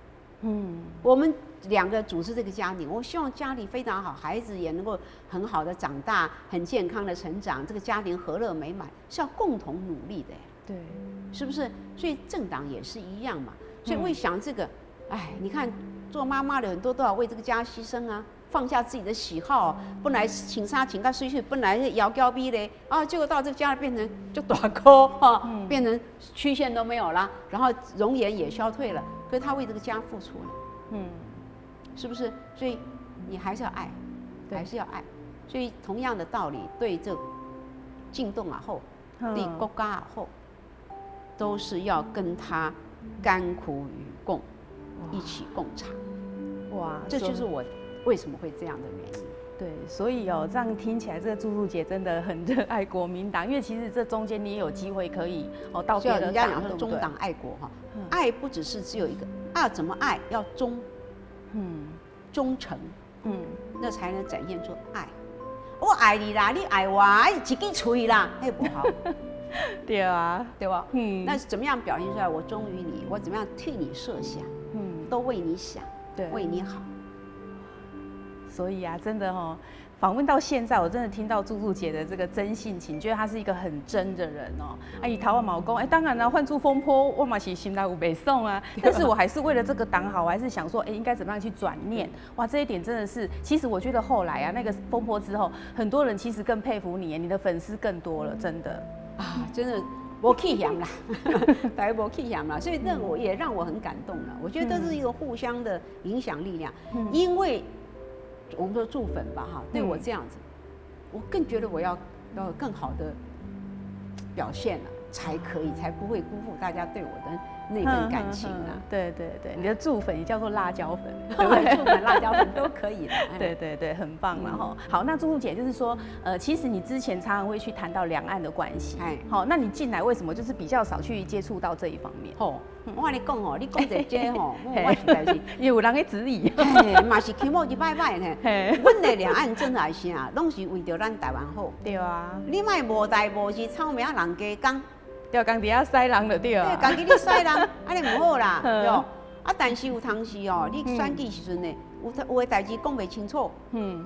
我們兩個組織這個家庭，我希望家裡非常好，孩子也能夠很好的長大，很健康的成長，這個家庭和樂美滿是要共同努力的。是不是？所以政黨也是一樣嘛。所以我想這個，哎，你看做媽媽的很多都要為這個家犧牲啊，放下自己的喜好，本來穿衫穿較媠媠，本來是窈窕美麗啊，結果到這個家變成就大箍哈，變成曲線都沒有了，然後容顏也消退了。可是他為這個家付出了，是不是？所以你還是要愛，還是要愛。所以同樣的道理，對這政黨也好，對國家也好，都是要跟他甘苦與共，一起共嘗。哇，這就是我為什麼會這樣的原因。對，所以哦，這樣聽起來，這個柱柱姐真的很熱愛國民黨，因為其實這中間你也有機會可以哦到別的黨，人家講說忠黨愛國哈，愛不只是只有一個，愛怎麼愛要忠，忠誠，那才能展現出愛。我愛你啦，你愛我，一支喙啦，彼無效。對啊，對吧？那怎麼樣表現出來？我忠於你，我怎麼樣替你設想？都為你想，為你好。所以啊，真的哦，訪問到現在，我真的聽到柱柱姐的這個真性情，覺得她是一個很真的人哦。啊，伊頭仔嘛有講，哎，當然啦，換柱風波，我嘛是心內有袂爽啊。但是我還是為了這個黨好，我還是想說，哎，應該怎麼樣去轉念？哇，這一點真的是，其實我覺得後來啊，那個風波之後，很多人其實更佩服你，你的粉絲更多了，真的啊，真的。無棄嫌啦，大家無棄嫌啦，所以那我也讓我很感動了。我覺得這是一個互相的影響力量，因為我們說柱粉吧，哈，對我這樣子，我更覺得我要更好的表現了，才可以，才不會辜負大家對我的那份感情啊。對對對，你的柱粉也叫做辣椒粉，對不對？柱粉、辣椒粉都可以的。對對對，很棒了哈。好，那柱柱姐就是說，其實你之前常常會去談到兩岸的關係，哎，好，那你進來為什麼就是比較少去接觸到這一方面？吼，我共你講吼，你講這這吼，我實在是有人咧質疑，嘛是起碼一擺擺呢。阮的兩岸政策是啥，攏是為著咱台灣好。對啊。你莫無代無誌，臭名人家講。對，家己遐使人就對啊。對，家己咧使人，按呢毋好啦，對。啊，但是有當時哦，你選舉時陣呢，有的代誌講袂清楚。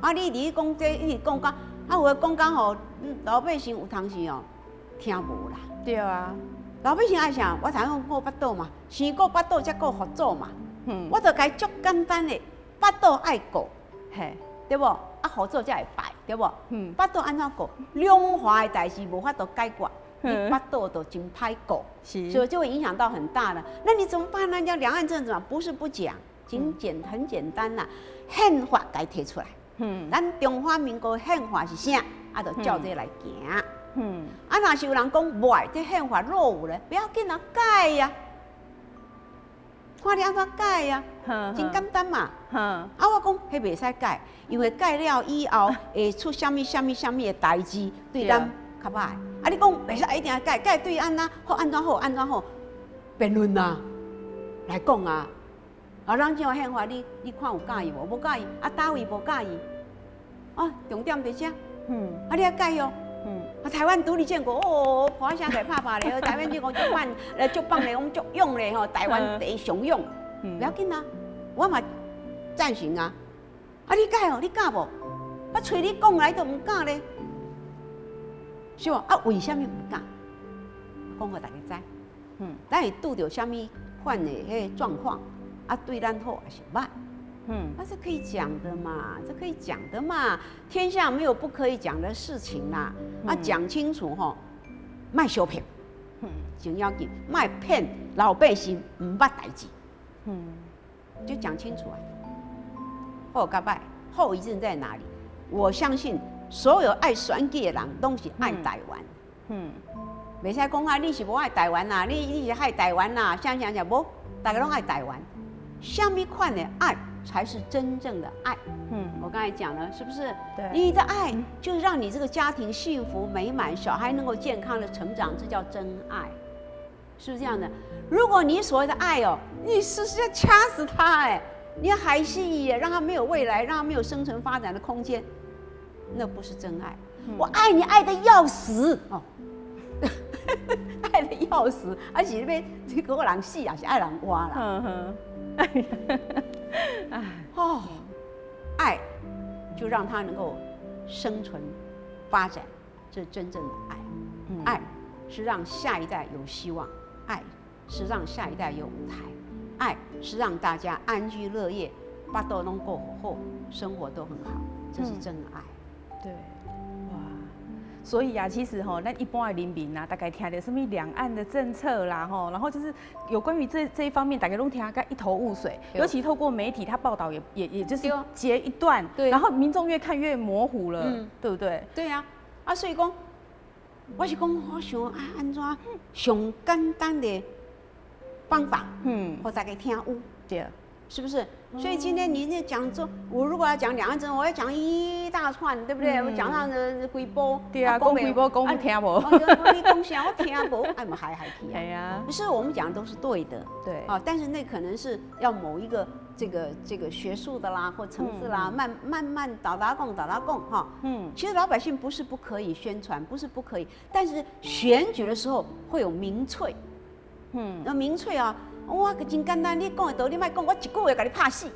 啊，你佇咧講這，一直講甲，啊，有的講甲吼，老百姓有當時哦，聽無啦。對啊。老百姓愛啥？我頭先講顧腹肚嘛，先顧腹肚，才顧佛祖嘛。我就共伊足簡單的，腹肚愛顧，對無？啊，佛祖才會拜，對無？腹肚按怎顧？兩岸的代誌無法度解決，你腹肚就真歹顧，所以就會影響到很大的。那你怎麼辦呢？講兩岸政治嘛，不是不講，很簡單啦，憲法共提出來。咱中華民國憲法是啥？啊，就照這來行。啊，若是有人講無愛，這憲法落伍咧，不要緊啊，改呀。看你按怎改呀，真簡單嘛。啊，我講彼袂使改，因為改了以後會出啥物啥物啥物的代誌，對咱較歹。啊，你講袂使一定愛改，改對按怎好，按怎好，按怎好，辯論啊，來講啊。啊，咱這憲法你看有佮意無？無佮意，啊，佗位無佮意？啊，重點佇遮。啊，你愛改哦。啊，台灣獨立建國哦，破聲共拍拍咧，台灣建國足棒，足棒咧，阮足勇咧吼，台灣第一上勇。不要緊啊，我嘛贊成啊。啊，你改哦，你敢無？我揣你講來都毋敢咧，是無？啊，為啥物毋敢？講予大家知。咱會拄著啥物款的彼個狀況？啊，對咱好抑是歹？那是可以講的嘛，這可以講的嘛。天下沒有不可以講的事情啦。啊，講清楚吼，莫相騙。真要緊，莫騙老百姓毋捌代誌。就講清楚啊。好佮歹，後遺症在哪裡？我相信所有愛選舉的人，攏是愛台灣。袂使講啊，你是無愛台灣啦，你是害台灣啦，啥啥啥無，大家攏愛台灣。啥物款的愛才是真正的愛。我剛才講了，是不是？對。你的愛就是讓你這個家庭幸福美滿，小孩能夠健康的成長，這叫真愛，是不是這樣的？如果你所謂的愛哦，你是要掐死他哎，你要害死伊，讓他沒有未來，讓他沒有生存發展的空間，那不是真愛。我愛你愛得要死哦，愛得要死，還是欲這個人死，抑是愛人活啦？哦，愛就讓他能夠生存、發展，這是真正的愛。愛是讓下一代有希望，愛是讓下一代有舞台，愛是讓大家安居樂業，腹肚攏顧好，生活都很好，這是真愛。對，哇，所以啊，其實吼，咱一般的人民啊，大概聽著啥物兩岸的政策啦，吼，然後就是有關於這一方面，大家攏聽甲一頭霧水。尤其透過媒體，他報道也就是截一段，然後民眾越看越模糊了，對不對？對啊，啊，所以講，我是講，我想啊，按怎上簡單的方法，予大家聽有，是不是？所以今天你那講說，我如果要講兩岸政策，我要講一大串，對不對？我講上這規晡，對啊，講規晡講聽無？你講啥我聽無，哎嘛害害去啊。係啊，不是我們講的都是對的，啊，但是那可能是要某一個這個學術的啦，或層次啦，慢慢慢沓沓講沓沓講哈。其實老百姓不是不可以宣傳，不是不可以，但是選舉的時候會有民粹，那民粹啊。我真簡單，你講的道理莫講，我一句話共你拍死。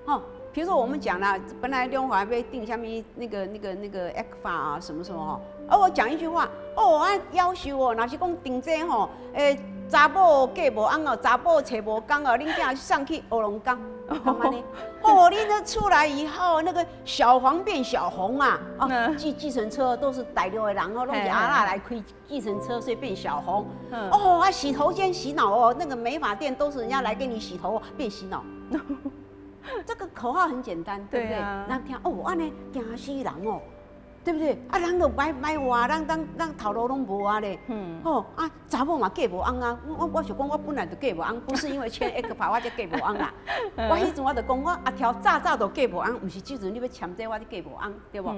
吼，比如說我們講了，本來兩岸欲訂啥物那個 ECFA 啊，什麼什麼吼，啊，我講一句話，哦，啊，夭壽哦，若是講訂這吼，欸，查某嫁無翁哦，查某揣無工哦，恁囝送去烏龍崗，幹嘛呢？哦，你那出來以後，那個小黃變小紅啊，哦，計程車都是大陸的人哦，攏是阿嬤來開計程車，所以變小紅。哦啊，洗頭間洗腦哦，那個美髮店都是人家來給你洗頭，變洗腦。這個口號很簡單，對不對？人聽哦，按呢驚死人哦，對不對？啊，人都歹歹活，人當人頭路攏無啊咧。哦啊，查某嘛嫁無翁啊。我想講，我本來就嫁無翁，不是因為簽 ECFA 我才嫁無翁啦。我彼陣我就講，我阿柱早早就嫁無翁，毋是這陣你欲簽這我就嫁無翁，對無？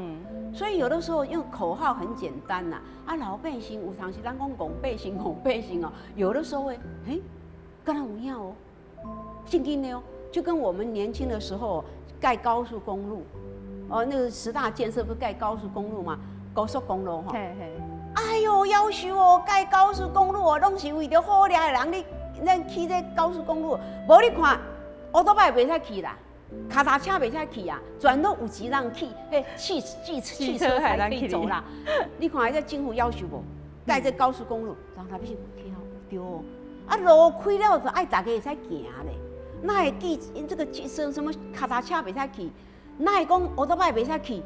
所以有的時候用口號很簡單吶。啊，老百姓有當時咱講戇百姓戇百姓哦，有的時候會，欸，敢若有影哦，真真的哦，就跟我們年輕的時候蓋高速公路。哦，那個十大建設不是蓋高速公路嗎？高速公路吼。哎喲，夭壽哦，蓋高速公路哦，攏是為著好掠的人，你咱去這高速公路，無你看，歐多拜袂使去啦，跤踏車袂使去啊，全攏有錢人去，彼汽車才可以走啦。你看這政府夭壽無？蓋這高速公路，讓他變聽對哦。啊，路開了就愛大家會使行咧，哪會記這個什什麼跤踏車袂使去？哪會講歐多擺袂使去？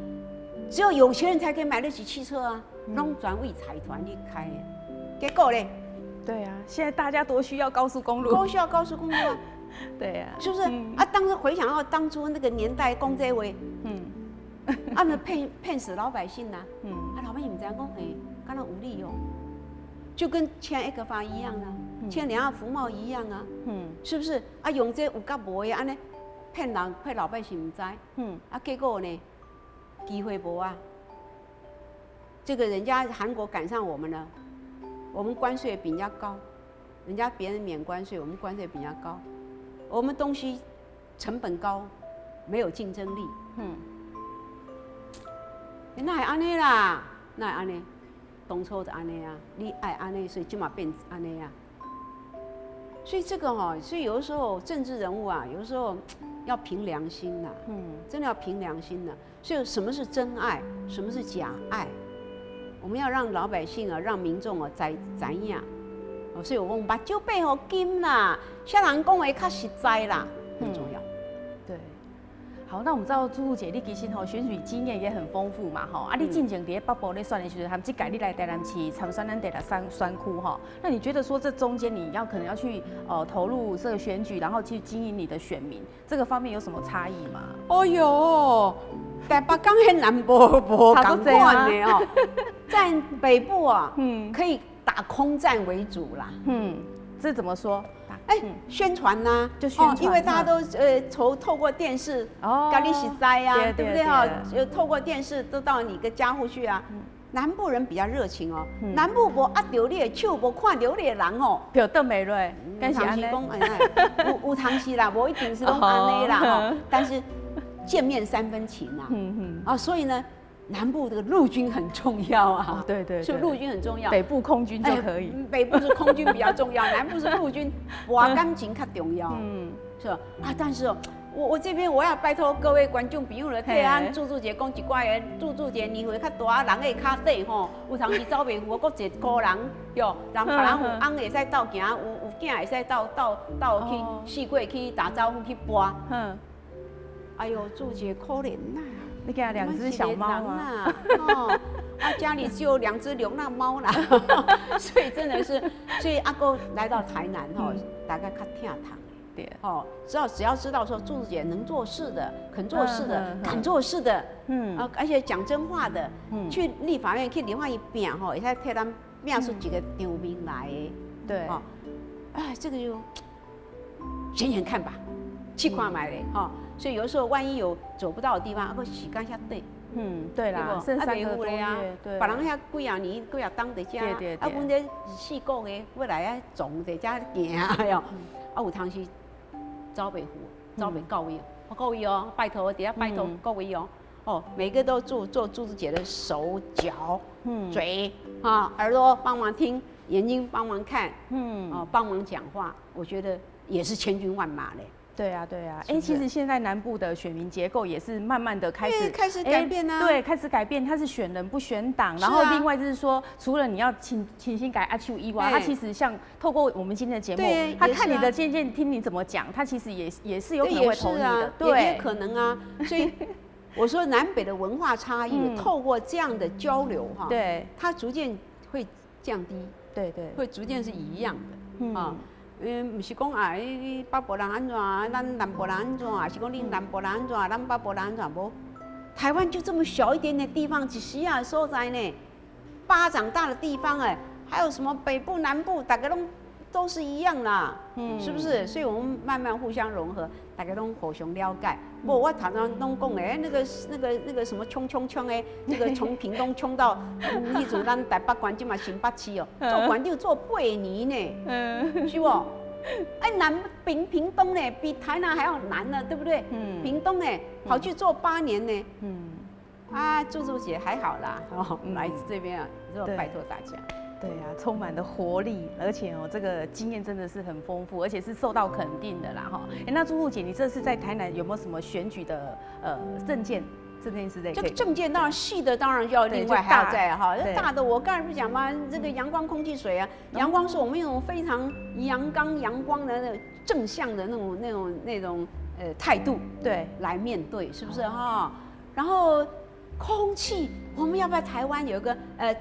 只有有錢人才可以買得起汽車啊，攏專為財團去開的。結果咧？對啊，現在大家多需要高速公路，多需要高速公路啊！對啊，是不是？啊，當時回想到當初那個年代講這話，啊，咪騙死老百姓吶！啊，老百姓毋知影講，欸，敢若有理哦，就跟簽 ECFA 一樣啊，簽兩岸服貿一樣啊，是不是？啊，用這有佮無的按呢騙人騙老百姓毋知，啊，結果呢，機會無啊，這個人家韓國趕上我們了，我們關稅比人家高，人家別人免關稅，我們關稅比人家高，我們東西成本高，沒有競爭力。哪會按呢啦？哪會按呢？當初就按呢啊！你愛按呢，所以這馬變按呢啊。所以這個哈，所以有的時候政治人物啊，有的時候要憑良心吶，真的要憑良心的。所以什麼是真愛，什麼是假愛？我們要讓老百姓啊，讓民眾啊，知影。所以我講目睭閉予金啦，啥人講話較實在啦，很重要。對。好，那我們知道朱朱姐你其實吼選舉經驗也很豐富嘛，吼啊，你進前佇咧北部咧選的時陣，含這屆你來台南市參選咱第六選區吼，那你覺得說這中間你要可能要去投入這個選舉，然後去經營你的選民，這個方面有什麼差異嗎？哦喲，台北講彼南部無仝款的哦，在北部啊，可以打空戰為主啦。嗯，這怎麼說？哎，宣傳吶，就宣傳，因為大家都從透過電視哦，共你熟似啊，對不對哈？就透過電視都到你個家戶去啊。南部人比較熱情哦，南部無握著你的手，無看著你的人哦，票轉袂落，有當時講哎，有當時啦，無一定是攏按呢啦吼。但是見面三分情啊，啊，所以呢，南部這個陸軍很重要啊，對對，所以陸軍很重要。北部空軍就可以，北部是空軍比較重要，南部是陸軍，博感情較重要，是吧？啊，但是哦，我這邊我要拜託各位觀眾朋友了，替咱朱朱姐講一寡的，朱朱姐年歲較大，人會較短吼，有當時走袂赴，閣一個人喲，人別人有翁會使鬥行，有囝會使鬥鬥鬥去四過去打招呼去跋。哎呦，朱姐可憐吶。你給他兩隻小貓啊！哦，啊，家裡只有兩隻流浪貓啦，所以真的是，所以阿哥來到台南吼，大概較疼痛。對，哦，只要知道說朱姐能做事的，肯做事的，敢做事的，啊，而且講真話的，去立法院去立法院拚吼，會使替咱拚出一個場面來的。哦，哎，這個就選選看吧，試看覓咧，吼。所以有時候萬一有走不到的地方，啊，閣時間遐短。嗯，對啦，剩3個多月，對。別人遐幾仔年幾仔冬佇遮，啊，阮這4個月欲來啊，傱佇遮行喲，啊，有當時走袂赴，走袂到位，各位哦，拜託，佇遐拜託各位哦，哦，每個都做做朱姐的手腳、嘴啊、耳朵幫忙聽，眼睛幫忙看，哦，幫忙講話，我覺得也是千軍萬馬嘞。對啊，對啊，哎，其實現在南部的選民結構也是慢慢的開始開始改變啊，對，開始改變，他是選人不選黨，然後另外就是說，除了你要傾心改阿丘以外，他其實像透過我們今天的節目，他看你的漸漸聽你怎麼講，他其實也是有可能會投你的，對，也可能啊，所以我說南北的文化差異，透過這樣的交流哈，它逐漸會降低，會逐漸是一樣的，啊。嗯，毋是講啊，你北部人按怎，咱南部人按怎，還是講恁南部人按怎，咱北部人按怎？無，台灣就這麼小一點點地方，一絲仔所在呢，巴掌大的地方哎，還有什麼北部南部，大家攏都是一樣啦，是不是？所以我們慢慢互相融合，大家攏互相了解。無，我頭先攏講的，那個什麼衝衝衝的，那個從屏東衝到彼陣咱台北縣，這馬新北市哦，做縣長做8年呢，是無？哎，南屏東呢，比台南還要難呢，對不對？屏東呢，跑去做8年呢。啊，朱朱姐還好啦，哦，來這邊啊，拜託大家。對啊，充滿了活力，而且哦，這個經驗真的是很豐富，而且是受到肯定的啦哈。哎，那朱朱姐，你這次在台南有沒有什麼選舉的政見？这件事。这个政见当然细的，当然要另外还要再哈。大的我刚才不讲吗？这个阳光、空气、水啊，阳光是我们一种非常阳刚、阳光的那正向的那种态度，来面对，是不是哈？然后空气，我们要不要台湾有一个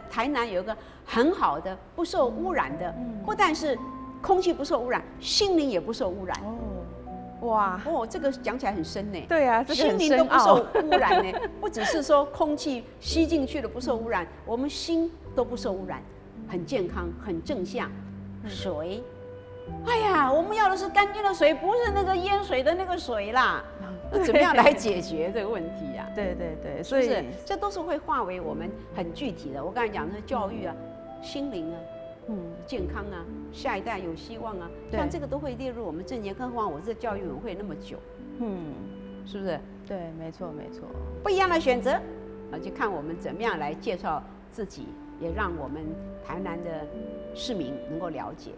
台南有一个很好的不受污染的，不但是空气不受污染，心灵也不受污染。哦，哇哦，这个讲起来很深呢。对啊，心灵都不受污染呢，不只是说空气吸进去了不受污染，我们心都不受污染，很健康，很正向。水，哎呀，我们要的是干净的水，不是那个淹水的那个水啦。那怎么样来解决这个问题呀？对对对，所以这都是会化为我们很具体的。我刚才讲的教育啊，心灵啊，健康啊，下一代有希望啊，像这个都会列入我们政见。更何况我是教育委员会那么久，是不是？对，没错没错，不一样的选择啊，就看我们怎么样来介绍自己，也让我们台南的市民能够了解。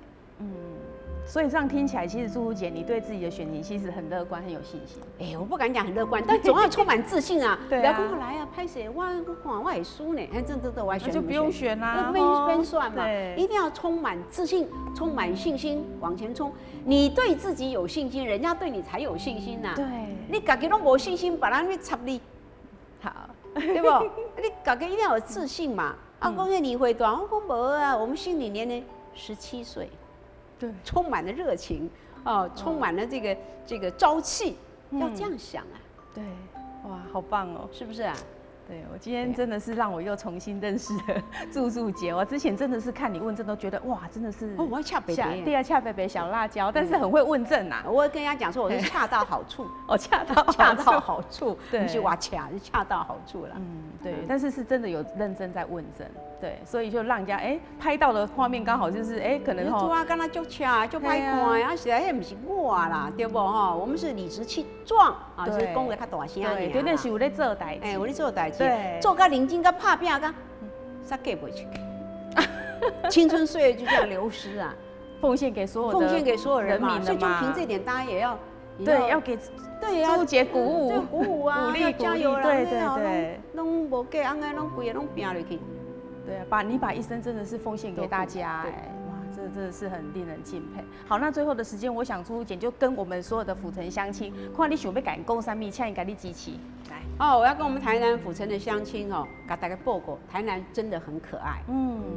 所以这样听起来，其实朱朱姐，你对自己的选情其实很乐观，很有信心。哎，我不敢讲很乐观，但总要充满自信啊！对不要跟我来啊，歹势，我看我会输呢，这我还选就不用选啦，没算嘛。一定要充满自信，充满信心往前冲。你对自己有信心，人家对你才有信心呐。你家己拢无信心，别人去插你，好，对不？你家己一定要有自信嘛。啊，讲你会大，我讲无啊，我们心理年龄17岁。充满了热情，哦，充满了这个朝气，要这样想啊。对，哇，好棒哦，是不是啊？对，我今天真的是让我又重新认识了柱柱姐。我之前真的是看你问政都觉得哇，真的是哦，我恰白白，对啊，恰白白小辣椒，但是很会问政呐。我跟人家讲说我是恰到好处，哦，恰到恰到好处，不是哇恰，是恰到好处了。对，但是是真的有认真在问政，对，所以就让人家哎拍到的画面刚好就是哎可能吼，啊，敢若足恰，足歹看，啊，实在彼毋是我啦，对无吼？我们是理直气壮啊，是讲话较大声。对，对，那是有咧做代志，哎，有咧做代志，做甲认真甲拍拼甲，煞过袂出去，青春岁月就这样流失啊！奉献给所有奉献给所有人嘛，所以就凭这点，大家也要对，要给对朱姐鼓舞鼓舞啊，鼓励加油啦，对对对，拢无计，按呢拢规个拢拼落去。对啊，把你把一生真的是奉献给大家，哎，哇，这真的是很令人敬佩。好，那最后的时间，我想朱姐就跟我们所有的府城乡亲，看你想欲共𪜶讲啥物，请𪜶共你支持。来，哦，我要跟我们台南府城的乡亲哦，共大家报告，台南真的很可爱。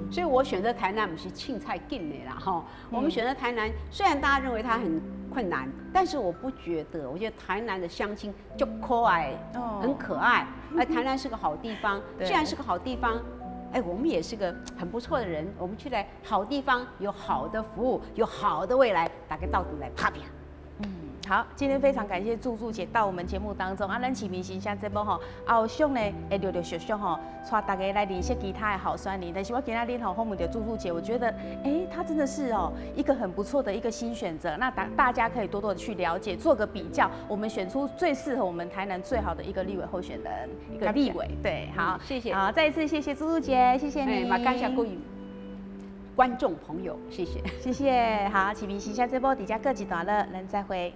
所以我选择台南毋是凊彩拣的啦，哈。我们选择台南，虽然大家认为它很困难，但是我不觉得，我觉得台南的乡亲足可爱，很可爱。哎，台南是个好地方，既然是个好地方。哎，我们也是个很不错的人，我们去来好地方，有好的服务，有好的未来，大家斗阵来拍拼。好，今天非常感谢柱柱姐到我们节目当中啊，咱市民心声节目吼，后续呢会陆陆续续吼，带大家来认识其他的候选人。但是我今仔日吼访问著柱柱姐，我觉得哎，她真的是哦一个很不错的一个新选择。那大家可以多多的去了解，做个比较，我们选出最适合我们台南最好的一个立委候选人，一个立委。对，好，谢谢。好，再一次谢谢柱柱姐，谢谢你。嘛感谢各位观众朋友，谢谢，谢谢。好，市民心声节目伫遮告一段落，咱再会。